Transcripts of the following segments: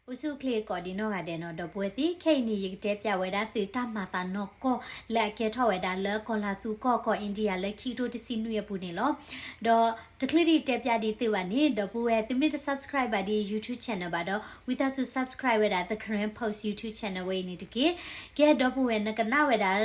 အိၣ်ဆူၣ်အိၣ်ချ့ကိးဒံနီၢ်ဂၤဒဲးနီၤ ဒီပုၢ်ဝဲၢ်သ့ၣ်, ခဲအံၤန့ၣ် ယကတဲပၠးဝဲဒၣ်သုတၢ်မၤသးနီၢ်ကီၢ်လၢအကဲထီၣ်ဝဲဒၣ်လၢကီၤလၤသူကီၢ် ကီၢ် India လၢခံကထိတဆံနွံအပူၤန့ၣ်လီၤ. ဒီးတချုးဒံးတဲပၠးဒံးသုဘၣ်န့ၣ် ဒီပုၢ်ဝဲၢ် သုမ့ၢ်တ subscribe ဘၣ်ဒံး YouTube channel ဘၣ်ဒီး ဝံသးစူၤ subscribe ဝဲဒၣ် The Karen Post YouTube channel ဝဲအံၤန့ၣ်တက့ၢ်. ကဲ ဒီပုၢ်ဝဲၢ် နကနၣ်ဝဲဒၣ်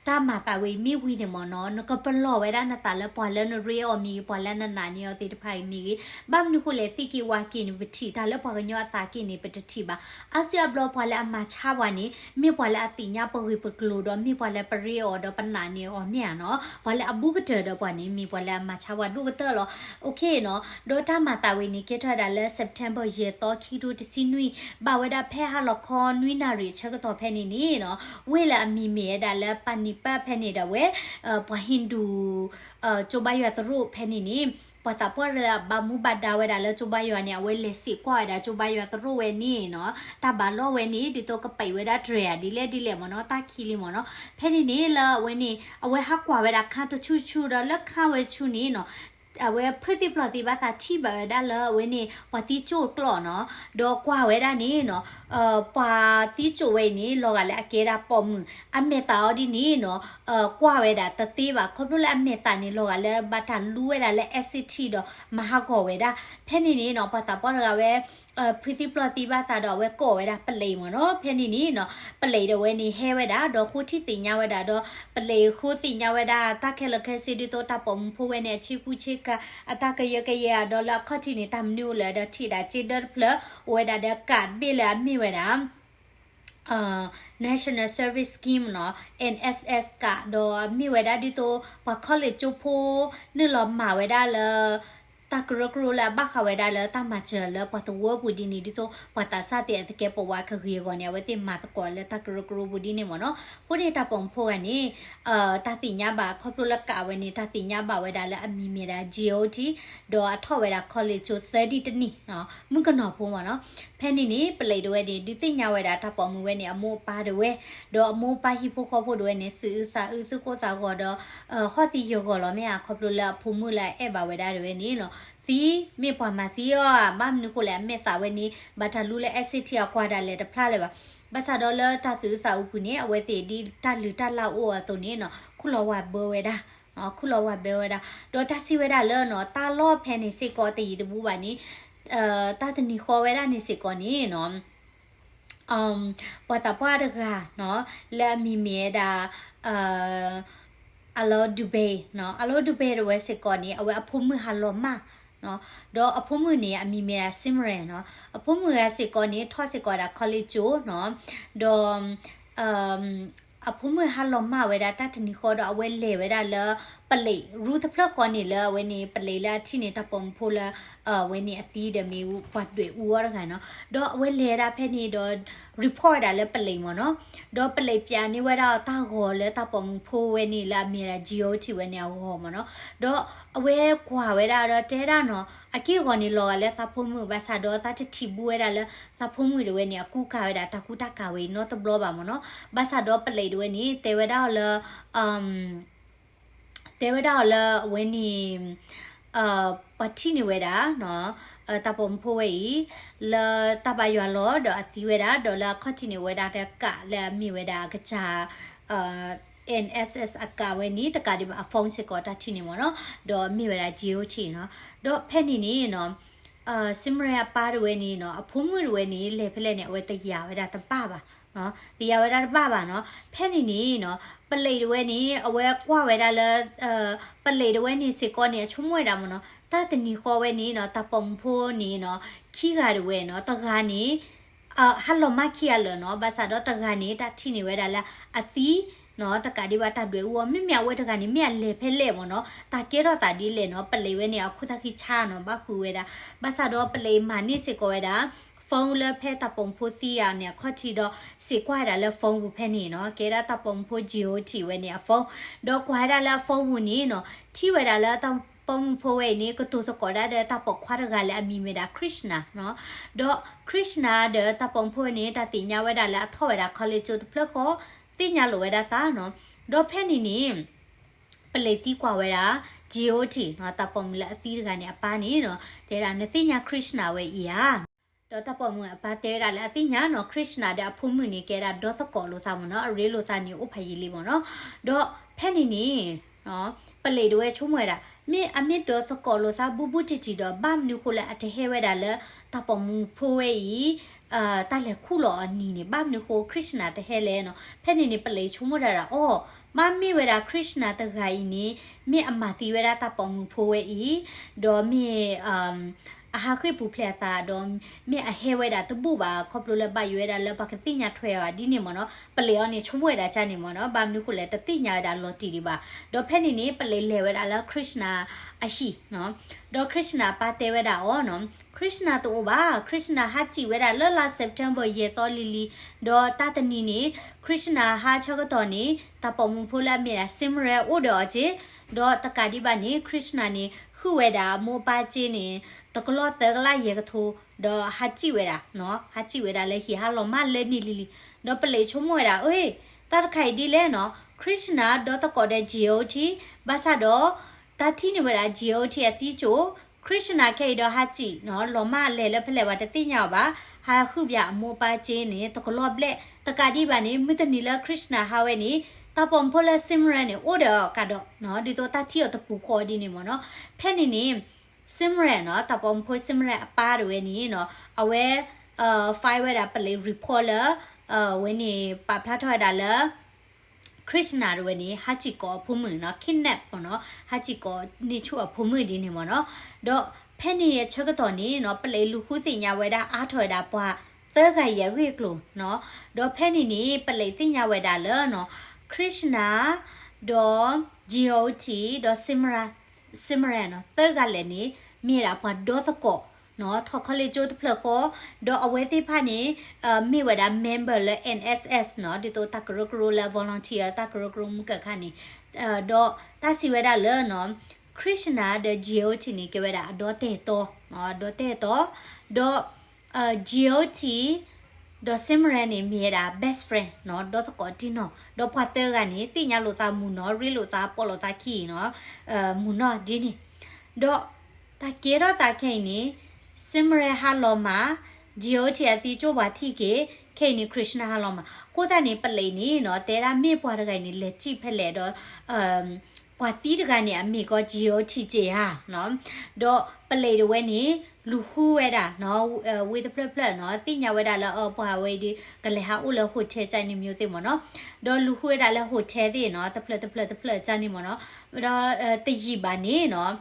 တၢ်မၤသးဝဲအံၤမ့ၢ်ဝံၤန့ၣ်မ့ၢ်နီၤ နကပလီၢ်ဝဲဒၣ်နသးလၢပှၤလၢနရ့အီၤမ့ၢ်ဂ့ၤ ပှၤလၢနနာ်န့ၢ်အီၤသ့ၣ်တဖၣ်အံၤမ့ၢ်ဂ့ၤ, ဘၣ်မနုၤဃိလဲၣ် သ့ၣ်က့ၤဝါက့ၤန့ၣ် ပထံၣ်တၢ်လၢပှၤကညီအသးက့ၤန့ၣ် ပတထံၣ်ဘၣ်. အါစုအါဘျီပှၤလၢအမၤဆါပှၤန့ၣ် မ့ၢ်ပှၤလၢအသ့ၣ်ညါပဂ့ၢ်ပကျိၤဒီး မ့ၢ်ပှၤလၢပရ့အီၤဒီးပနာ်န့ၢ်အီၤမ့ၢ်ဧါနီၤ. ပှၤလၢအဘူးကတၢၢ်ဒီးပှၤန့ၣ် မ့ၢ်ပှၤလၢအမၤဆါပှၤဒိၣ်ကတၢၢ်လီၤ. အိၣ်ခ့နီၤ ဒီးတၢ်မၤသးဝဲအံၤန့ၣ် ကဲထီၣ်ဝဲဒၣ်လၢ September ယဲၢ်သီ ခံကထိတဆံနွံ, ဘၣ်ဝဲဒၣ်ဖဲဟါလီၤခီနွံနၣ်ရံၣ်အဆၢကတီၢ်ဖဲန့ၣ်န့ၣ်နီၤ ဝ့ၢ်လၢအမံၤမ့ၢ်ဝဲဒၣ်လၢ Panipat ဖဲန့ၣ်ဒီးဝဲ ပှၤ Hindu ကၠိဘါယွၤသရိာ်ဖဲန့ၣ်န့ၣ် ပှၤသးပှၢ်လၢအဘၣ်မူဘၣ်ဒါဝဲဒၣ်လၢကၠိဘါယွၤန့ၣ် အဝဲလဲၤစံးကွၢ်ဝဲဒၣ်ကၠိဘါယွၤသရိာ်ဝဲန့ၣ်နီၤ တၢ်ဘၣ်လိာ်ဝဲန့ၣ် ဒ်သိးကပဲာ်ဝဲဒၣ်တြဲၤဧါ ဒ်လဲၣ်ဒ်လဲၣ်မ့ၢ်နီၤ တၢ်ခံလံမ့ၢ်နီၤ. ဖဲန့ၣ်န့ၣ်လၢအဝဲန့ၣ် အဝဲဟးကွၢ်ဝဲဒၣ်ခါတဆူၣ်ဆူၣ်ဒီး လၢခါဝဲဆူၣ်န့ၣ်နီၤ အဝဲဖုသံပျီၢ်သံဘၣ်သးထံၣ်ဘၣ်ဝဲဒၣ်လၢအဝဲန့ၣ် ပှၤသံကၠိၣ်ကျီၢ်နီၤ. ဒီးကွၢ်ဝဲဒၣ်န့ၣ်နီၤ ပှၤသံကၠိၣ်ဝဲအံၤန့ၣ် လီၤဂာ်လၢအကဲဒၣ်ပိာ်မုၣ်, အမဲာ်သၣ်အီၤဒ်န့ၣ်နီၤ ကွၢ်ဝဲဒၣ်တသ့ဘၣ် ခီဖျိလၢအမဲာ်သၣ်န့ၣ် လီၤဂာ်လၢဘၣ်တၢ်လူဝဲဒၣ်လၢ acid ဒီးမၤဟးဂီၤဝဲဒၣ်. ဖဲန့ၣ်န့ၣ်နီၤ ပှၤသးပှၢ်တဂၤဝဲ ဖုသံပျီၢ်သံဘၣ်သးဒီး အဝဲကိးဝဲဒၣ်ပလံးမ့ၢ်နီၤ. ဖဲန့ၣ်န့ၣ်နီၤ ပလံးဒီးဝဲန့ၣ်ဟဲဝဲဒၣ် ဒီးဃိထံၣ်သ့ၣ်ညါဝဲဒၣ်ဒီး ပလံးဃိသ့ၣ်ညါဝဲဒၣ် တၢ်ခဲလၢာ်ခဲဆ့ဒ်သိးတၢ်ပိာ်မုၣ်ဖိဝဲန့ၣ် အဆ့ကူဆ့ကၤ အတၢ်ကယၢကယဲဧါ ဒီးလၢအခီၣ်ထံးန့ၣ် တၢ်မနုၤအိၣ်လဲၣ် ဒီးထံၣ်ဒၣ်စ့ဒၢတဖျၢၣ် အိၣ်ဝဲဒၣ်ဒီးကးဘ့ၣ်လၢအမ့ၢ်ဝဲဒၣ် National Service Scheme နီၤ NSS card ဒီးမ့ၢ်ဝဲဒၣ်ဒ်သိး ပှၤ college ကၠိဖိ နုာ်လီၤမၤဝဲဒၣ်လၢ တၢ်ကရၢကရိလၢအဘၣ်ဃးဝဲဒၣ်လၢတၢ်မၤစၢၤလၢပှၤသဝီပူၤဒ်န့ၣ် ဒ်သိးပှၤသးစၢ်သ့ၣ်အသကဲးပဝးကဂ့ၤအဂီၢ်န့ၣ် အဝဲသ့ၣ်မၤသကိးလၢတၢ်ကရၢကရိပူၤဒ်န့ၣ်မ့ၢ်နီၤ. အဃိန့ၣ်တၢ်ပိာ်မုၣ်ဖိဂၤန့ၣ် တၢ်သ့ၣ်ညါဘၣ် ခီဖျိလၢကးဝဲန့ၣ် တၢ်သ့ၣ်ညါဘၣ်ဝဲဒၣ်လၢအမံၤမ့ၢ်ဒၣ် GOT ဒီးအထီၣ်ဝဲဒၣ် college ကၠိသၢဒံၣ်တနံၣ် မုၣ်ကနီၤဖိမ့ၢ်နီၤ. ဖဲန့ၣ်န့ၣ် ပလံးတဝဲန့ၣ် ဒုးသ့ၣ်ညါဝဲဒၣ်တၢ်ပိာ်မုၣ်ဝဲန့ၣ် အမိၢ်အပၢ်တဝဲ ဒီးအမိၢ်အပၢ်ဟံၣ်ဖိဃီဖိတဝဲန့ၣ် သူၣ်အုးသးအုး သူၣ်ကိၢ်သးဂီၤဒီး ဟီၣ်သံယၢၤဂီၤလီၤမ့ၢ်ဧါ ခီဖျိလၢအဖိမုၣ်လၢအအဲၣ်ဘၣ်ဝဲဒၣ်တဝဲန့ၣ်နီၤ သံ မ့ၢ်ပှၤမၤသံအီၤဧါ ဘၣ်မနုၤဃိလဲၣ် အမဲာ်သၣ်ဝဲန့ၣ် ဘၣ်တၢ်လူလၢ acid အကွၢ်ဒၣ်လဲာ်တဖျါလၢၤဘၣ်. ဘၣ်ဆၣ်ဒီးလၢတၢ်သူၣ်အုးသးအုးပူၤန့ၣ် အဝဲသ့ၣ်ဒ်တၢ်လုၢ်တၢ်လၢ်အိၣ်အသိးန့ၣ်နီၤ ခူၣ်လီၤဝၤဘၢဝဲဒၣ် ခူၣ်လီၤဝၤဘၢဝဲဒၣ် ဒီးတၢ်စံးဝဲဒၣ်လၢနီၤ တၢ်လီၢ်ဖဲန့ၣ်စ့ၢ်ကီးတယံာ်တဘူးဘၣ်န့ၣ် တၢ်တနံၤဃီဝဲဒၣ်န့ၣ်စ့ၢ်ကီးန့ၣ်နီၤ ပှၤသးပှၢ်တဂၤနီၤ လၢအမံၤမ့ၢ်ဝဲဒၣ် အလီၤဒူဘဲ အလီၤဒူဘဲတဝဲစ့ၢ်ကီးန့ၣ် အဝဲအဖိမုၣ်ဟးလီၤမၢ် ဒီးအဖိမုၣ်န့ၣ် အမံၤမ့ၢ်ဒၣ် Simran နီၤ အဖိမုၣ်ဂၤစ့ၢ်ကီးန့ၣ် ထီၣ်စ့ၢ်ကီးဝဲဒၣ် college ကၠိနီၤ ဒီး အဖိမုၣ်ဟးလီၤမၢ်ဝဲဒၣ်တၢ်တနံၤဃီဒီး အဝဲလဲၤဝဲဒၣ်လၢ ပလံး ရူတဖျၢၣ်ဃီန့ၣ် လၢအဝဲန့ၣ် ပလံးလၢအထံၣ်န့ၣ် တၢ်ပိာ်မုၣ်ဖိလၢ အဝဲန့ၣ်အသံဒီးမ့ၢ်ပှၤဒွဲၣ်အူအီၤတဂၤနီၤ ဒီးအဝဲလဲၤဝဲဒၣ်ဖဲန့ၣ်ဒီး report ဝဲဒၣ်လၢပလံးမ့ၢ်နီၤ ဒီးပလံးပျးန့ၢ်ဝဲဒၣ်တၢ်ဂီၤလၢတၢ်ပိာ်မုၣ်ဖိဝဲန့ၣ်လၢအမ့ၢ်ဝဲဒၣ် GOT ဝဲန့ၣ်အဂီၤမ့ၢ်နီၤ ဒီးအဝဲကွၢ်ဝဲဒၣ်ဒီးတဲဒၣ်နီၤ အက့ၢ်အဂီၤန့ၣ်လီၤဂာ်လၢသးဖိမုၣ် ဘၣ်ဆၣ်ဒီးသးတထံၣ်ဘူးဝဲဒၣ်လၢသးဖိမုၣ်တဝဲန့ၣ် အကူကၤဝဲဒၣ်တၢ်ကူတၢ်ကၤဝဲအံၤနီတဘျီဘၣ်မ့ၢ်နီၤ ဘၣ်ဆၣ်ဒီးပလံးတဝဲန့ၣ် တဲဝဲဒၣ်အီၤလၢ တဲဝဲဒၣ်အီၤလၢအဝဲန့ၣ် ပှၤထံၣ်န့ၢ်ဝဲဒၣ် တၢ်ပိာ်မုၣ်ဖိဝဲအံၤ လၢတၢ်ဘါယွၤလီၤ ဒီးအသံဝဲဒၣ် ဒီးလၢအခီၣ်ထံးန့ၢ်ဝဲဒၣ်တၢ်ကးလၢအမ့ၢ်ဝဲဒၣ်အကစၢ် NSS အကးဝဲန့ၣ် တကးဒံးဘၣ်အ phone စ့ၢ်ကီးတၢ်ထံၣ်န့ၢ်မ့ၢ်နီၤ ဒီးမ့ၢ်ဝဲဒၣ် GOT နီၤ ဒီးဖဲန့ၣ်န့ၣ်နီၤ Simran အပၢ်တဝဲန့ၣ်နီၤ အဖိမုၣ်တဝဲန့ၣ် လဲၤဖဲလဲၣ်န့ၣ် အဝဲတယာ်ဝဲဒၣ်တဘၣ်ဘၣ် တယာ်ဝဲဒၣ်တဘၣ်ဘၣ်နီၤ ဖဲန့ၣ်န့ၣ်နီၤ ပလံးတဝဲန့ၣ် အဝဲကွၢ်ဝဲဒၣ်လၢ ပလံးတဝဲန့ၣ်စ့ၢ်ကီးန့ၣ် အဆိကမိၣ်ဝဲဒၣ်မ့ၢ်နီၤ တၢ်တနံၤဃီဝဲန့ၣ်နီၤ တၢ်ပိာ်မုၣ်ဖိန့ၣ်နီၤ ခံဂၤတဝဲနီၤ တဂၤန့ၣ် ဟးလီၤမၢ်ခံဂၤလၢာ်နီၤ ဘၣ်ဆၣ်ဒီးတဂၤန့ၣ် တၢ်ထံၣ်န့ၢ်ဝဲဒၣ်လၢအသံ တကးဒံးဘၣ်တၢ်ဒွဲၣ်အူအီၤ မ့မ့ၢ်အဝဲတဂၤန့ၣ် မ့ၢ်အလဲၤဖဲလဲၣ်မ့ၢ်နီၤ တၢ်ကဲထီၣ်သးဒ်လဲၣ်နီၤ ပလံးဝဲန့ၣ် အခိၣ်သၣ်ခံဆါနီၤ ဘၣ်ဃုာ်ဝဲဒၣ် ဘၣ်ဆၣ်ဒီးပလံးမၤန့ၢ်စ့ၢ်ကီးဝဲဒၣ် phone လၢဖဲတၢ်ပိာ်မုၣ်ဖိသံအီၤန့ၣ် အခီၣ်ထံးဒီး စံးကွၢ်ဝဲဒၣ်လၢ phone ပူၤဖဲန့ၣ်နီၤ ကဲဒၣ်တၢ်ပိာ်မုၣ်ဖိ GOT ဝဲန့ၣ်အ phone ဒီးကွၢ်ဝဲဒၣ်လၢအ phone ပူၤန့ၣ်နီၤ ထံၣ်ဝဲဒၣ်လၢတၢ်ပိာ်မုၣ်ဖိဝဲအံၤန့ၣ် ကတိၤသကိးဒၣ်ဒီးတၢ်ပိာ်ခွါတဂၤလၢအမံၤမ့ၢ်ဒၣ် Krishna နီၤ ဒီး Krishna ဒီးတၢ်ပိာ်မုၣ်ဖိန့ၣ် တၢ်သ့ၣ်ညါဝဲဒၣ်လၢအထီၣ်ဝဲဒၣ် college ကၠိတဖျၢၣ်ဃီ သ့ၣ်ညါလိာ်ဝဲဒၣ်သးနီၤ ဒီးဖဲန့ၣ်န့ၣ် ပလံးသံကွၢ်ဝဲဒၣ် GOT နီၤ တၢ်ပိာ်မုၣ်လၢအသံတဂၤန့ၣ်အပၢ်န့ၣ်နီၤ တဲဒၣ် နသ့ၣ်ညါ Krishna ဝဲအံၤဧါ ဒီးတၢ်ပိာ်မုၣ်အပၢ်တဲဝဲဒၣ်လၢအသ့ၣ်ညါနီၤ Krishna ဒီးအဖိမုၣ်န့ၣ် ကဲဒၣ်ဒီသကိးလိာ်သးမ့ၢ်နီၤ အရ့လိာ်သးန့ၣ် အိၣ်ဖးယံာ်လံမ့ၢ်နီၤ. ဒီးဖဲန့ၣ်န့ၣ် ပလံးတဝဲဆိကမိၣ်ဝဲဒၣ် မ့ၢ်အမ့ၢ်ဒီသကိးလိာ်သးဘူးဘူးတံၢ်တံၢ်ဒီး ဘၣ်မနုၤဃိလၢအတဟဲဝဲဒၣ်လၢ တၢ်ပိာ်မုၣ်ဖိဝဲအံၤ တၢ်လဲၤခူၣ်လီၤအနံၤန့ၣ် ဘၣ်မနုၤဃိ Krishna တဟဲလဲၣ်နီၤ. ဖဲန့ၣ်န့ၣ် ပလံးဆိကမိၣ်တၢ်ဒၣ်အီၤ မ့မ့ၢ်ဝဲဒၣ် Krishna တဂၤအံၤန့ၣ် မ့ၢ်အမၤသံဝဲဒၣ်တၢ်ပိာ်မုၣ်ဖိဝဲအံၤ ဒီးမ့ၢ် အဟးဃ့ၢ်ပူၤဖျဲးအသးဒီး မ့ၢ်အဟဲဝဲဒၣ်တဘူၣ်ဘၣ် ခီဖျိလၢဘၣ်ယိၣ်ဝဲဒၣ်လၢပှၤကသ့ၣ်ညါထွဲအီၤဒ်န့ၣ်မ့ၢ်နီၤ. ပလံးအီၤန့ၣ် ဆိကမိၣ်ဝဲဒၣ်ကၢ်န့ၣ်မ့ၢ်နီၤ ဘၣ်မနုၤဃိလဲၣ် တသ့ၣ်ညါဝဲဒၣ်လီၤတံၢ်ဒံးဘၣ်. ဒီးဖဲန့ၣ်န့ၣ် ပလံးလဲၤဝဲဒၣ်လၢ Krishna အဟံၣ်နီၤ. ဒီး Krishna အပၢ်တဲဝဲဒၣ်အီၤနီၤ Krishna တအိၣ်ဘၣ် Krishna ဟးစံၣ်ဝဲဒၣ်လၢလါ September ယဲၢ်သီလံၤလံၤ ဒီးတၢ်တနံၤန့ၣ် Krishna ဟးဆၢကတီၢ်န့ၣ် တၢ်ပိာ်မုၣ်ဖိလၢအမ့ၢ်ဒၣ် Simran အိၣ်ဒီးအီၤက့ၤ ဒီးတကးဒံးဘၣ်န့ၣ် Krishna န့ၣ် ဟုၣ်ဝဲဒၣ်အမိၢ်အပၢ်က့ၤန့ၣ် တကလီၢ်သၢကလးယဲၢ်ကထိ ဒီးဟးစံၣ်ဝဲဒၣ်နီၤ ဟးစံၣ်ဝဲဒၣ်လၢဟံၣ် ဟးလီၤမၢ်လၢန့ၣ်လံၤလံၤ. ဒီးပလံးဆိကမိၣ်ဝဲဒၣ် အ့ တၢ်တခါအံၤဒ်လဲၣ်နီၤ Krishna ဒီသကိးဒီး Jyoti ဘၣ်ဆၣ်ဒီး တၢ်ထံၣ်န့ၢ်ဝဲဒၣ် Jyoti အသံကၠိ Krishna ခဲအံၤဒီးဟးစံၣ်နီၤ လီၤမၢ်အလဲၤလၢဖဲလဲၣ်ပှၤတသ့ၣ်ညါအီၤဘၣ် ဟးဟုၣ်ဘၣ်အမိၢ်အပၢ်က့ၤန့ၣ် တကလီၢ်ဘျဲၣ် တကးဒံးဘၣ်န့ၣ် မုၢ်တနံၤလၢ Krishna ဟးဝဲန့ၣ် တၢ်ပိာ်မုၣ်ဖိလၢ Simran န့ၣ် အိၣ်ဒီးအီၤကဒီးနီၤ ဒ်သိးတၢ်ထံၣ်အီၤတပူၤဃီဒ်န့ၣ်မ့ၢ်နီၤ. ဖဲန့ၣ်န့ၣ် Simran နီၤ တၢ်ပိာ်မုၣ်ဖိ Simran အပၢ်တဝဲန့ၣ်နီၤ အဝဲ file ဝဲဒၣ်ပလံး report လၢ အဝဲန့ၣ် ပာ်ဖျါထီၣ်ဝဲဒၣ်လၢ Krishna တဝဲန့ၣ် ဟးစံၣ်ကိးအဖိမုၣ်နီၤ kidnap မ့ၢ်နီၤ ဟးစံၣ်ကိးန့ၢ်ဆူၣ်အဖိမုၣ်ဒ်န့ၣ်မ့ၢ်နီၤ. ဒီးဖဲန့ၣ်အဆၢကတီၢ်န့ၣ်နီၤ ပလံးလူၤဃုသ့ၣ်ညါဝဲဒၣ်အါထီၣ်ဝဲဒၣ်ပှၤသၢဂၤအံၤအဂ့ၢ်အကျိၤနီၤ. ဒီးဖဲန့ၣ်န့ၣ် ပလံးသ့ၣ်ညါဝဲဒၣ်လၢနီၤ Krishna ဒီး Jyoti ဒီး Simran Simran နီၤ သၢဂၤလဲၣ်န့ၣ် မ့ၢ်ဝဲဒၣ်ပှၤဒီသကိးနီၤ ထီၣ်ခီလ့ၣ်ကၠိတဖျၢၣ်ဃီ ဒီးအဝဲသ့ၣ်တဖၣ်န့ၣ် မ့ၢ်ဝဲဒၣ် member လၢ N S S နီၤ ဒ်သိးတၢ်ကရၢကရိလၢ volunteer တၢ်ကရၢကရိမုၢ်ကၢခါန့ၣ် ဒီးတၢ်စံးဝဲဒၣ်လၢနီၤ Krishna ဒီး Jyoti န့ၣ် ကဲဝဲဒၣ်အဒီတဲာ်တီ အဒီတဲာ်တီ ဒီး Jyoti ဒီး Simran န့ၣ် မ့ၢ်ဝဲဒၣ် best friend နီၤ ဒီသကိးတံၢ်နီၤ ဒီးပှၤသၢဂၤန့ၣ် သ့ၣ်ညါလိာ်သးမုာ်နီၤ ရ့လိာ်သးပိာ်လိာ်သးခံနီၤ မုာ်နီၤဒ်န့ၣ် ဒီးတၢ်ကဲထီၣ်သးခဲအံၤန့ၣ် Simran ဟးလီၤမၢ် Jyoti အသံကၠိပှၤထံၣ်က့ၤ ခဲအံၤန့ၣ် Krishna ဟးလီၤမၢ် အဃိသတးန့ၣ် ပလံးန့ၣ်နီၤ တဲဒၣ်မ့ၢ်ပှၤတဂၤအံၤန့ၣ် လဲၤစံၣ်ဖဲလဲၣ်ဒီး ပှၤသံတဂၤန့ၣ် အမ့ၢ်ကီး Jyoti က့ၤဧါနီၤ ဒီးပလံးတဝဲန့ၣ် လူၤဃုဝဲဒၣ်နီၤ ဝ့ၢ်တဖျၢၣ်ဖျၢၣ်နီၤ သ့ၣ်ညါဝဲဒၣ်လၢ အပှၤဝဲအံၤဒီး ကလဲၤဟးအိၣ်လၢ hotel ကန့ၣ်မ့ၢ်သ့ၣ်မ့ၢ်နီၤ ဒီးလူၤဃုဝဲဒၣ်လၢ hotel သ့ၣ်နီၤ တဖျၢၣ်တဖျၢၣ်တဖျၢၣ်ကန့ၣ်မ့ၢ်နီၤ ဒီးတယံာ်ဘၣ်န့ၣ်နီၤ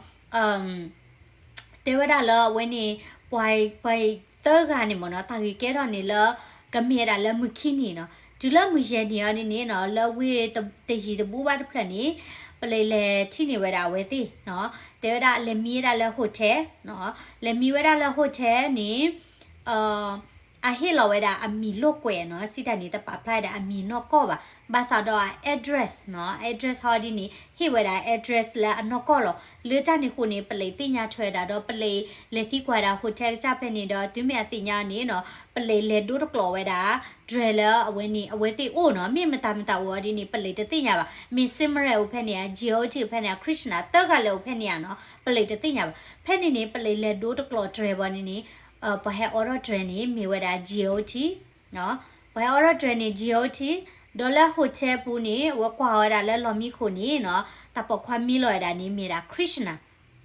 တဲဝဲဒၣ်လၢအဝဲန့ၣ် ပှၤ ပှၤသၢဂၤန့ၣ်မ့ၢ်နီၤ တၢ်ဂ့ၢ်ကဲထီၣ်န့ၣ်လၢ ကမ့ၢ်ဝဲဒၣ်လၢမုၢ်ခံနံၤနီၤ တုၤလၢမုၢ်ယဲၢ်နံၤအီၤဒ်န့ၣ်နီၤ လၢဝ့ၢ်တယံာ်တဘူးဘၣ်တဖျၢၣ်န့ၣ် ပလံးလဲၤထံၣ်န့ၢ်ဝဲဒၣ်အဝဲသ့ၣ်နီၤ တဲဝဲဒၣ်လဲၤမံဝဲဒၣ်လၢ hotel နီၤ လဲၤမံဝဲဒၣ်လၢ hotel န့ၣ် အဟ့ၣ်လီၤဝဲဒၣ်အမံၤလိာ်ကွဲနီၤ စံးတၢ်န့ၣ် တပာ်ဖျါဝဲဒၣ်အမံၤနီၢ်ကီၢ်ဘၣ် ဘၣ်ဆၣ်ဒီးအ address နီၤ address ဟီဒ်န့ၣ် ဟ့ၣ်ဝဲဒၣ် address လၢအနီၢ်ကီၢ်လီၤ လၢတၢ်န့ၣ်အဃိန့ၣ် ပလံးသ့ၣ်ညါထွဲဝဲဒၣ်ဒီး ပလံးလဲၤသံကွၢ်ဝဲဒၣ် hotel ကစၢ်ဖဲန့ၣ်ဒီး တုၤမ့ၢ်အသ့ၣ်ညါန့ၣ်နီၤ ပလံးလဲၤဒိတကျိးဝဲဒၣ် dress လၢအဝဲန့ၣ် အဝဲသ့ၣ်အိၣ်နီၤ မ့ၢ်မတၤမတၤအိၣ်အီၤဒ်န့ၣ် ပလံးတသ့ၣ်ညါဘၣ် မ့ၢ် Simran အိၣ်ဖဲန့ၣ်ဧါ Jyoti အိၣ်ဖဲန့ၣ်ဧါ Krishna သၢဂၤလၢအိၣ်ဖဲန့ၣ်ဧါနီၤ ပလံးတသ့ၣ်ညါဘၣ် ဖဲန့ၣ်န့ၣ် ပလံးလဲၤဒိတကျိး dress ဘၣ်န့ၣ်န့ၣ် ပှၤဟဲအိးထီၣ် dress န့ၣ် မ့ၢ်ဝဲဒၣ် Jyoti ပှၤဟဲအိးထီၣ် dress န့ၣ် Jyoti ဒီးလၢ hotel ပူၤန့ၣ် အဝဲကွၢ်ဝဲဒၣ်လၢလီၢ်မံခိၣ်န့ၣ်နီၤ တၢ်ပိာ်ခွါမံလီၤဝဲဒၣ်န့ၣ် မ့ၢ်ဒၣ် Krishna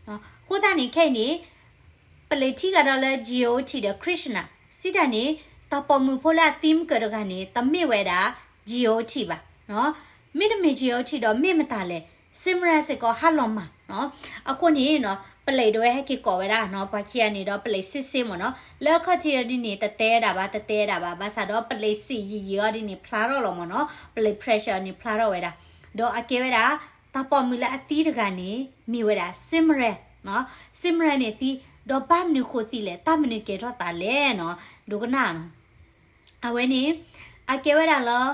အဃိသတးန့ၣ် ခဲအံၤန့ၣ် ပလံးထံၣ်ကဒီးလၢ Jyoti ဒီး Krishna စံးတၢ်န့ၣ် တၢ်ပိာ်မုၣ်ဖိလၢအသံမုၢ်ကၢၤတဂၤန့ၣ် တမ့ၢ်ဝဲဒၣ် Jyoti ဘၣ် မ့တမ့ၢ် Jyoti ဒီးမ့ၢ်မတၤလဲၣ် Simran စ့ၢ်ကီးဟးလီၤမၢ်နီၤ အဃိန့ၣ်နီၤ ပလံးတဝဲဟဲက့ၤကိးဝဲဒၣ်နီၤ ပှၤခံဂၤန့ၣ်ဒီး ပလံးစ့စ့မ့ၢ်နီၤ လၢအခီၣ်ထံးအီၤဒ်န့ၣ် တတဲဒၣ်ဘၣ် တတဲဒၣ်ဘၣ် ဘၣ်ဆၣ်ဒီးပလံးစံးယံာ်ယံာ်အီၤဒ်န့ၣ် ဖျါထီၣ်လီၤမ့ၢ်နီၤ ပလံး pressure န့ၣ် ဖျါထီၣ်ဝဲဒၣ် ဒီးအကဲဝဲဒၣ် တၢ်ပိာ်မုၣ်လၢအသံတဂၤန့ၣ် မ့ၢ်ဝဲဒၣ် Simran နီၤ Simran န့ၣ်သံ ဒီးဘၣ်မနုၤဃိသံလဲၣ် တၢ်မနုၤကဲထီၣ်သးလဲၣ်နီၤ ဒိကနၣ်နီၤ အဝဲန့ၣ် အကဲဝဲဒၣ်လၢ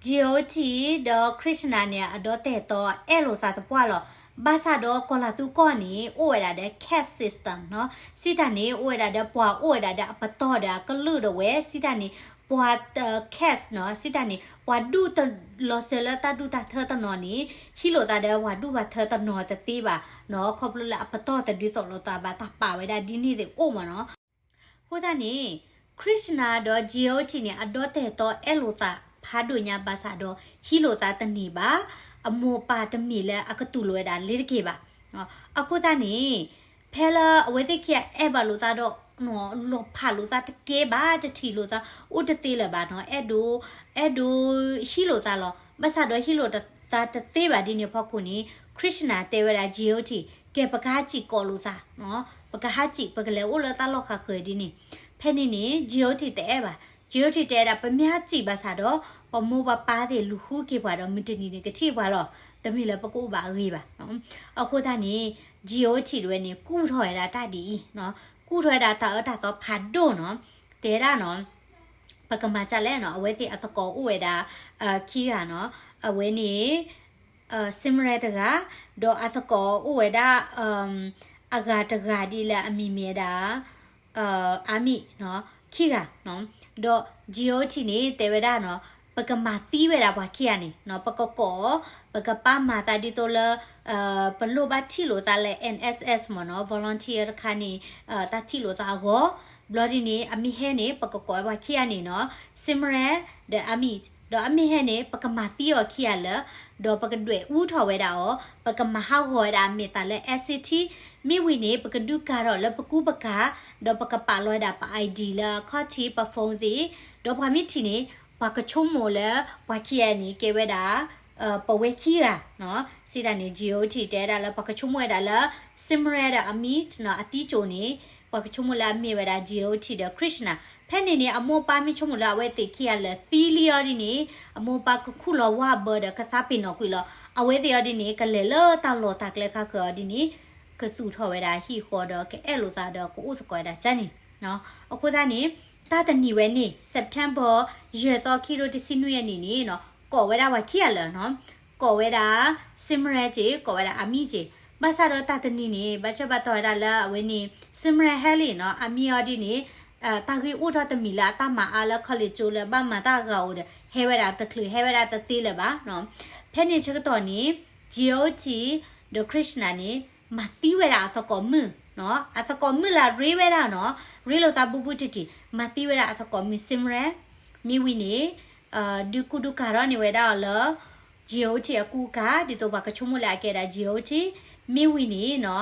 Jyoti ဒီး Krishna န့ၣ် အဒီတဲာ်တီအဲၣ်လိာ်သးသပှၢ်လီၤ. ဘၣ်ဆၣ်ဒီးကီၢ်လၤသူကီၢ်န့ၣ် အိၣ်ဝဲဒၣ်ဒီး caste system နီၤ. စံးတၢ်န့ၣ် အိၣ်ဝဲဒၣ်ဒီးပှၤအိၣ်ဝဲဒၣ်ဒီးအပတီၢ်ဒီးအကလုာ်ဒီးဝဲ စံးတၢ်န့ၣ် ပှၤ caste နီၤ. စံးတၢ်န့ၣ် ပှၤဒူၣ်တလီၤစၢၤလၢတၢ်ဒူၣ်တၢ်ထၢတနီၤန့ၣ် ဟံးလိာ်သးဒီးပှၤဒူၣ်ပှၤထၢတနီၤတသ့ဘၣ်နီၤ. ခီဖျိလၢအပတီၢ်တဒုးသိးလိာ်သးဘၣ် တၢ်ပာ်ဝဲဒၣ်ဒ်န့ၣ်သ့ၣ်အိၣ်မးနီၤ. အဃိသတးန့ၣ် Krishna ဒီး Jyoti န့ၣ် အဒီတၢ်အဲၣ်တီအဲၣ်လိာ်သးဖးဒိၣ်ညါဘၣ်ဆၣ်ဒီး ဟံးလိာ်သးတန့ၢ်ဘၣ်, အမိၢ်ပၢ်တမ့ၢ်လၢအကတူၢ်လိာ်ဝဲဒၣ်လ့ၤတက့ၢ်ဘၣ်. အဃိသတးန့ၣ် ဖဲလၢအဝဲသ့ၣ်ခံဂၤအဲၣ်ဘၣ်လိာ်သးဒီး လီၤဖးလိာ်သးတကဲဘၣ်, တထံၣ်လိာ်သးအိၣ်တသ့လၢၤဘၣ်နီၤ, အဲၣ်ဒိး အဲၣ်ဒိးဟံးလိာ်သးလီၤ. ဘၣ်ဆၣ်ဒီးဟံးလိာ်သးတသ့ဘၣ်ဒ်န့ၣ်အဖီခိၣ်န့ၣ် Krishna တဲဝဲဒၣ် Jyoti ကဲ ပကဟးစံၣ်ကိးလိာ်သး, ပကဟးစံၣ် ပကလဲၤအိၣ်လၢတၢ်လီၢ်ဃးဃၢၤဒ်န့ၣ်. ဖဲန့ၣ်န့ၣ် Jyoti တအဲၣ်ဘၣ်. Jyoti တဲဝဲဒၣ် ပမ့ၢ်ဟးစံၣ်ဘၣ်ဆၣ်ဒီး ပမိၢ်ပပၢ်သ့ၣ်လူၤဃုက့ၤပှၤဒီး မုၢ်တနံၤန့ၣ် ကထံၣ်ပှၤလီၤ, တမ့ၢ်လၢပကအိၣ်ဘၣ်အဂ့ၢ်ဘၣ်. အဃိသတးန့ၣ် Jyoti တဝဲန့ၣ် ကူၣ်ထီၣ်ဝဲဒၣ်တၢ်ဒ်အံၤ, ကူၣ်ထီၣ်ဝဲဒၣ်တၢ်အၢတၢ်သီဖးဒိၣ်နီၤ, တဲဒၣ်နီၤ ပကမၤဒ်လဲၣ်နီၤ, အဝဲသ့ၣ်အသကိးအိၣ်ဝဲဒၣ် ခံဂၤနီၤ, အဝဲန့ၣ် Simran တဂၤ, ဒီးအသကိးအိၣ်ဝဲဒၣ် အဂၤတဂၤဒ်လၢအမံၤမ့ၢ်ဝဲဒၣ် Amit နီၤ, ခံဂၤနီၤ. ဒီး Jyoti န့ၣ် တဲဝဲဒၣ်နီၤ, ပကမၤသံဝဲဒၣ်ပှၤခံဂၤန့ၣ်နီၤ, ပကကိး, ပကပာ်မၤသးဒ်သိးလၢ ပလိၣ်ဘၣ်ထံၣ်လိာ်သးလၢ N S S မ့ၢ်နီၤ, volunteer တခါန့ၣ် တၢ်ထံၣ်လိာ်သးအဂီၢ်, ဘျီဒ်န့ၣ် အမ့ၢ်ဟဲန့ၣ် ပကကိးဝဲပှၤခံဂၤန့ၣ်နီၤ, Simran ဒီး Amit, ဒီးအမ့ၢ်ဟဲန့ၣ် ပကမၤသံအီၤခံဂၤလၢာ်, ဒီးပကဒွဲၣ်အူထီၣ်ဝဲဒၣ်အီၤ, ပကမၤဟးဂီၤဝဲဒၣ်အမဲာ်သၣ်လၢ S C T, မ့ၢ်ဝံၤန့ၣ် ပကဒုးကၤထီၣ်လၢပကူပကၤ, ဒီးပကပာ်လီၤဝဲဒၣ်ပ I D လၢအခီၣ်ထံး ပ phone သ့ၣ်, ဒီးပှၤမ့ၢ်ထံၣ်န့ၣ် ပှၤကဆိကမိၣ်လၢ ပှၤခံဂၤန့ၣ် ကဲဝဲဒၣ် ပဝဲခံဂၤနီၤ. စံးတၢ်န့ၣ် Jyoti တဲဝဲဒၣ်လၢ ပှၤကဆိကမိၣ်ဝဲဒၣ်လၢ Simran ဒီး Amit နီၤ အသံစိၤန့ၣ် ပှၤကဆိကမိၣ်လၢအမ့ၢ်ဝဲဒၣ် Jyoti ဒီး Krishna. ဖဲန့ၣ်န့ၣ် အမိၢ်အပၢ်မ့ၢ်ဆိကမိၣ်လၢအဝဲသ့ၣ်ခံဂၤလၢာ်သံလံအီၤဒ်န့ၣ် အမိၢ်အပၢ်ကခူၣ်လီၤဝါဘၢဒီးကသးပ့ၤနီၣ်ကွံာ်လီၤ. အဝဲသ့ၣ်အီၤဒ်န့ၣ် ကလဲၤလၢတၢ်လီၢ်တၢ်ကျဲခါဃၢၤအီၤဒ်န့ၣ် ကသူၣ်ထီၣ်ဝဲဒၣ်ဟံၣ်ဃီဒီးကအဲၣ်လိာ်သးဒီးကအိၣ်သကိးဝဲဒၣ်ကန့ၣ်. အဃိသတးန့ၣ် တၢ်တနံၤဝဲန့ၣ် September ယဲၢ်သီ ခံကထိတဆံနွံအနံၤန့ၣ်နီၤ ကိးဝဲဒၣ်ပှၤခံဂၤလၢာ်နီၤ, ကိးဝဲဒၣ် Simran က့ၢ် ကိးဝဲဒၣ် Amit က့ၢ်. ဘၣ်ဆၣ်ဒီးတၢ်တနံၤန့ၣ် ဘၣ်ဆၣ်ဘၣ်တီၤဝဲဒၣ်လၢအဝဲန့ၣ် Simran ဟဲလံနီၤ, Amit အီၤဒ်န့ၣ် တၢ်ဂ့ၢ်အိၣ်ထီၣ်တမံၤလၢအတၢ်မၤအါလၢ college ကၠိလၢဘၣ်မၤတၢ်အဂၤအိၣ်ဒီး ဟဲဝဲဒၣ်တချုး ဟဲဝဲဒၣ်တသ့လၢၤဘၣ်နီၤ. ဖဲန့ၣ်ဆၢကတီၢ်န့ၣ် Jyoti ဒီး Krishna န့ၣ် မၤသံဝဲဒၣ်အသကိးမုၣ်နီၤ, အသကိးမုၣ်လၢအရ့ဝဲဒၣ်နီၤ, ရ့လိာ်သးဘူးဘူးတံၢ်တံၢ် မၤသံဝဲဒၣ်အသကိးမုၣ် Simran, မ့ၢ်ဝံၤန့ၣ် ဒုးကူဒုးကၤထီၣ်န့ၢ်ဝဲဒၣ်အီၤလၢ Jyoti အကူအကၤ ဒ်သိးပှၤကဆိကမိၣ်လၢအကဲဒၣ် Jyoti, မ့ၢ်ဝံၤန့ၣ်နီၤ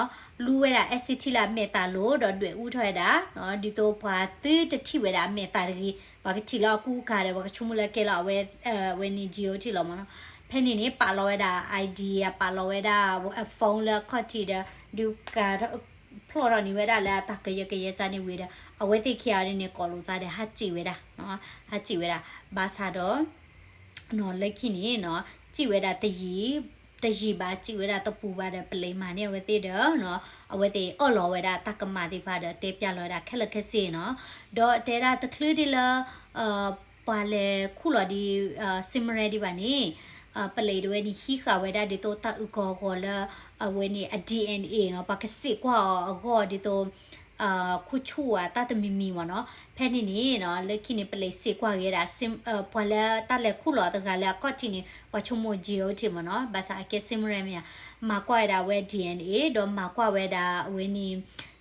လူဝဲဒၣ် S C T လၢအမဲာ်သၣ်လိၤ ဒီးဒွဲၣ်အူထီၣ်ဝဲဒၣ် ဒ်သိးပှၤသုတထံၣ်ဝဲဒၣ်အမဲာ်သၣ်တဂ့ၤ, ပှၤကထံၣ်လၢအကူအကၤဒီး ပှၤကဆိကမိၣ်လၢကဲလၢအဝဲ အဝဲန့ၣ် Jyoti လီၤမ့ၢ်နီၤ. ဖဲန့ၣ်န့ၣ် ပာ်လီၤဝဲဒၣ် I D ပာ်လီၤဝဲဒၣ် phone လၢအခီၣ်ထံးဒီး ဒုးကၤ ဖျီၣ်ထီၣ်န့ၢ်ဝဲဒၣ်လၢအတၢ်ကယၢကယဲကၢန့ၣ်ဝံၤဒီး အဝဲသ့ၣ်ခံဂၤဒ်န့ၣ် ကိးလိာ်သးဒီး ဟးစံၣ်ဝဲဒၣ်, ဟးစံၣ်ဝဲဒၣ်, ဘၣ်ဆၣ်ဒီး လၢခံန့ၣ်နီၤ စံၣ်ဝဲဒၣ်တယံာ်, တယံာ်ဘၣ် စံၣ်ဝဲဒၣ်တပူၤဘၣ်ဒီး ပလံးမၤန့ၢ်အဝဲသ့ၣ်ဒီး အဝဲသ့ၣ်အၢၣ်လီၤဝဲဒၣ်တၢ်ကမၣ်သ့ၣ်တဖၣ်ဒီး တဲပျးလီၤဝဲဒၣ်ခဲလၢာ်ခဲဆ့နီၤ, ဒီးတဲဒၣ်တချုးဒ်လၢ ပှၤလဲၤခူၣ်လီၤဒ် Simran ဒံးဘၣ်န့ၣ် ပလံးတဝဲန့ၣ် ဟံးဃာ်ဝဲဒၣ်ဒ်သိးတၢ်အုၣ်ကီၤအဂီၤလၢ အဝဲန့ၣ်အ D N A နီၤ, ပှၤကစံးကွၢ်အီၤအဂီၢ်ဒ်သိး ခိၣ်ဆူၣ်ဧါ တၢ်တမံၤမံၤမ့ၢ်နီၤ. ဖဲန့ၣ်န့ၣ်နီၤ လၢခံန့ၣ် ပလံးစံးကွၢ်ဂ့ၤဒၣ် ပှၤလၢတၢ်လဲၤခူၣ်လီၤတဂၤလၢအခီၣ်ထံးန့ၣ် ပှၤဆိကမိၣ် Jyoti မ့ၢ်နီၤ, ဘၣ်ဆၣ်အကဲ Simran မ့ၢ်ဧါ, မၤကွၢ်ဝဲဒၣ်အဝဲ D N A ဒီးမၤကွၢ်ဝဲဒၣ်အဝဲန့ၣ်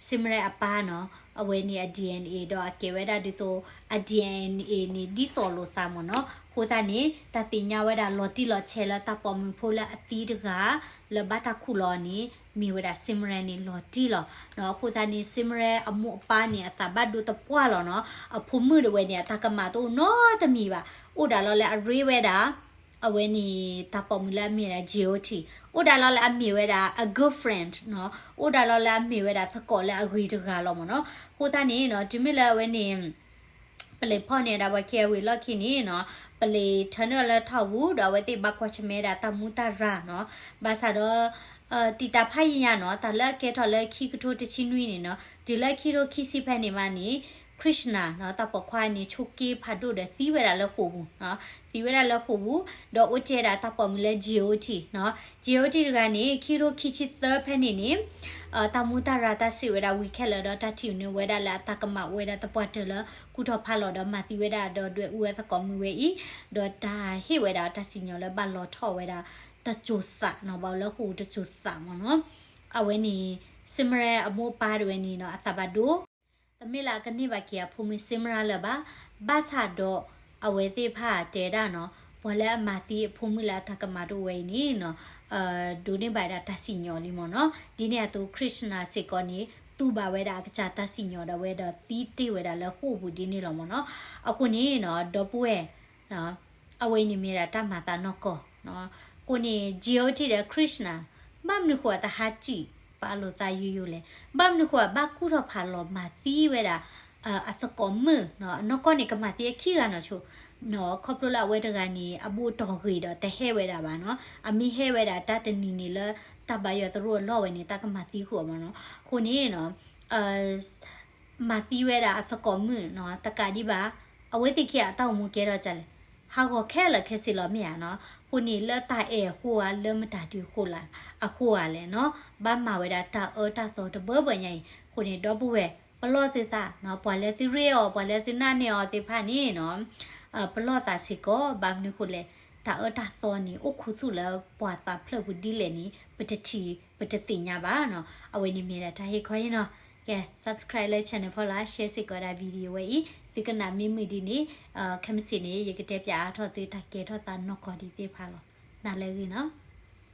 Simran အပၢ်နီၤ အဝဲန့ၣ်အ D N A ဒီးအကဲဝဲဒၣ်ဒ်သိး အ D N A န့ၣ် ဒ်သိးလိာ်သးမ့ၢ်နီၤ. အဃိသတးန့ၣ် တၢ်သ့ၣ်ညါဝဲဒၣ်လီၤတံၢ်လီၤဆဲးလၢတၢ်ပိာ်မုၣ်ဖိလၢအသံတဂၤ လၢဘၣ်တၢ်ခူၣ်လီၤန့ၣ် မ့ၢ်ဝဲဒၣ် Simran န့ၣ် လီၤတံၢ်လီၤ. အဃိသတးန့ၣ် Simran အမိၢ်အပၢ်န့ၣ် အသးဘၣ်ဒိတပှၢ်လီၤနီၤ. အဖိမုၣ်တဝဲန့ၣ် အတၢ်ကမၣ်တအိၣ်နီတမံၤဘၣ်. အိၣ်ဒၣ်လီၤလၢအရ့ဝဲဒၣ် အဝဲန့ၣ် တၢ်ပိာ်မုၣ်လၢအမ့ၢ်ဝဲဒၣ် Jyoti, အိၣ်ဒၣ်လီၤလၢအမ့ၢ်ဝဲဒၣ်အ girlfriend နီၤ, အိၣ်ဒၣ်လီၤလၢအမ့ၢ်ဝဲဒၣ်သကိးလၢအဂ့ၤတဂၤလီၤမ့ၢ်နီၤ. အဃိသတးန့ၣ်နီၤ တုၤမ့ၢ်လၢအဝဲန့ၣ် ပလံးဖီၣ်န့ၢ်ဒၣ်ပှၤခံဂၤဝံၤအလီၢ်ခံန့ၣ်နီၤ, ပလံးထၢန့ၢ်အီၤလၢထီၣ်ပူၤ ဒီးအဝဲသ့ၣ်ဘၣ်ကွၢ်ဆၢၣ်မဲာ်ဝဲဒၣ်တၢ်မူတၢ်ရၢ်နီၤ. ဘၣ်ဆၣ်ဒီး တံာ်တာ်ဖးယံာ်ညါနီၤ, တၢ်လၢအကဲထီၣ်လၢခံကထိတဆံနွံန့ၣ်နီၤ, တုၤလၢခံကထိခံဆံဖဲန့ၣ်မးန့ၣ် Krishna နီၤ တၢ်ပိာ်ခွါန့ၣ် ဆိးက့ဖးဒိၣ်ဒီးသံဝဲဒၣ်လၢဃိာ်ပူၤ, သံဝဲဒၣ်လၢဃိာ်ပူၤ, ဒီးအိၣ်တ့ၢ်ဝဲဒၣ်တၢ်ပိာ်မုၣ်လၢ Jyoti နီၤ. Jyoti တဂၤန့ၣ် ခံကထိခံဆံသၢဖဲန့ၣ်န့ၣ် တၢ်မူတၢ်ရၢ်တၢ်စံးဝဲဒၣ်ဝံၤခဲလၢာ်ဒီး တၢ်ထံၣ်န့ၢ်ဝဲဒၣ်လၢအတၢ်ကမၣ်အိၣ်ဝဲဒၣ်သပှၢ်တၢၢ်လၢ ကူၣ်ထီၣ်ဖးလီၤဒီးမၤသံဝဲဒၣ်ဒီးဒွဲၣ်အူဝဲသကိးမုၣ်ဝဲအံၤ, ဒီးတၢ်ဟ့ၣ်ဝဲဒၣ်တၢ်စံၣ်ညီၣ်လၢဘၣ်လီၤထီၣ်ဝဲဒၣ် တစိၤသးနီၤ, ဘၣ်လၢဃိာ်တစိၤသးမ့ၢ်နီၤ. အဝဲန့ၣ် Simran အမိၢ်အပၢ်တဝဲန့ၣ်နီၤ အသးဘၣ်ဒိ တမ့ၢ်လၢအကန့ၢ်ဘၣ်က့ၤအဖိမုၣ်စ့မရၣ်လၢၤဘၣ်, ဘၣ်ဆၣ်ဒီး အဝဲသ့ၣ်တဖၣ်တဲဒၣ်နီၤ, ပှၤလၢအမၤသံအဖိမုၣ်လၢအတၢ်ကမၣ်တအိၣ်ဝဲအံၤန့ၣ်နီၤ, ဒိးန့ၢ်ဘၣ်ဝဲဒၣ်တၢ်စံၣ်ညီၣ်လံမ့ၢ်နီၤ. ဒ်န့ၣ်အသိး Krishna စ့ၢ်ကီးန့ၣ် တူၢ်ဘၣ်ဝဲဒၣ်အကစၢ်တၢ်စံၣ်ညီၣ်ဒီးဝဲဒီးသံတ့ၢ်ဝဲဒၣ်လၢဃိာ်ပူၤဒ်န့ၣ်လီၤမ့ၢ်နီၤ. အဃိန့ၣ်နီၤ ဒီပုၢ်ဝဲၢ် အဝဲအံၤန့ၣ်မ့ၢ်ဒၣ်တၢ်မၤသးနီၢ်ကီၢ်. အဃိန့ၣ် G O T ဒီး Krishna ဘၣ်မနုၤဃိအတဟးစံၣ်ပာ်လိာ်သးယိယိလဲၣ်. ဘၣ်မနုၤဃိအဘၣ်ကူၣ်ထီၣ်ဖးလီၤမၤသံဝဲဒၣ် အသကိးမုၣ်နီၤ. အနီၢ်ကီၢ်န့ၣ် ကမၤသံအခံဂၤနီၤဆိနီၤ, ခီဖျိလၢအဝဲတဂၤန့ၣ် အဘူးအတီၢ်ဂ့ၤဒီးတဟဲဝဲဒၣ်ဘၣ်နီၤ. အမ့ၢ်ဟဲဝဲဒၣ်တၢ်တနံၤန့ၣ်လၢ တၢ်ဘါယွၤသရိာ်အလီၢ်ဝဲန့ၣ် တၢ်ကမၤသံဃုာ်အီၤမ့ၢ်နီၤ. အဃိန့ၣ်နီၤ မၤသံဝဲဒၣ်အသကိးမုၣ်နီၤ, တကးဒံးဘၣ် အဝဲသ့ၣ်ခံဂၤအတၢ်အိၣ်မူကဲထီၣ်ဒ်လဲၣ်, ဟးဂီၤခဲလၢာ်ခဲဆ့လီၤမ့ၢ်ဧါနီၤ. အဃိန့ၣ် လၢတၢ်အဲၣ်အဃိဧါ, လၢမတၤဒုးအဃိဧါလဲၣ်နီၤ, ဘၣ်မၤဝဲဒၣ်တၢ်အၢတၢ်သီတဘၢဘၢညါအံၤ. အဃိန့ၣ် ဒီပုၢ်ဝဲၢ် ပလီၢ်သုသးနီၤ, ပှၤလၢသုရ့အီၤ ပှၤလၢသုနာ်န့ၢ်အီၤသ့ၣ်တဖၣ်န့ၣ်နီၤ ပလီၢ်သးစ့ၢ်ကီး. ဘၣ်မနုၤဃိလဲၣ်, တၢ်အၢတၢ်သီန့ၣ် အိၣ်ခူသူၣ်လၢပှၤသးဖျၢၣ်ပူၤဒ်လဲၣ်န့ၣ် ပတထံၣ်ပတသ့ၣ်ညါဘၣ်နီၤ. အဝဲန့ၣ်မ့ၢ်ဒၣ်တၢ်ဟ့ၣ်ခီအံၤနီၤ. ကဲ subscribe လၢ channel ဖီလာ် share စ့ၢ်ကီးဒၣ် video ဝဲအံၤ, သုကနၣ်မ့ၢ်မုာ်ဒ်န့ၣ် ခဲမုၢ်ဆ့ၣ်န့ၣ် ယကတဲပၠးအါထီၣ်သုတၢ်ကဲထီၣ်သးနီၢ်ကီၢ်ဒံးသ့ၣ်တဖၣ်လီၤ. နၤလၢအဂ့ၤနီၤ.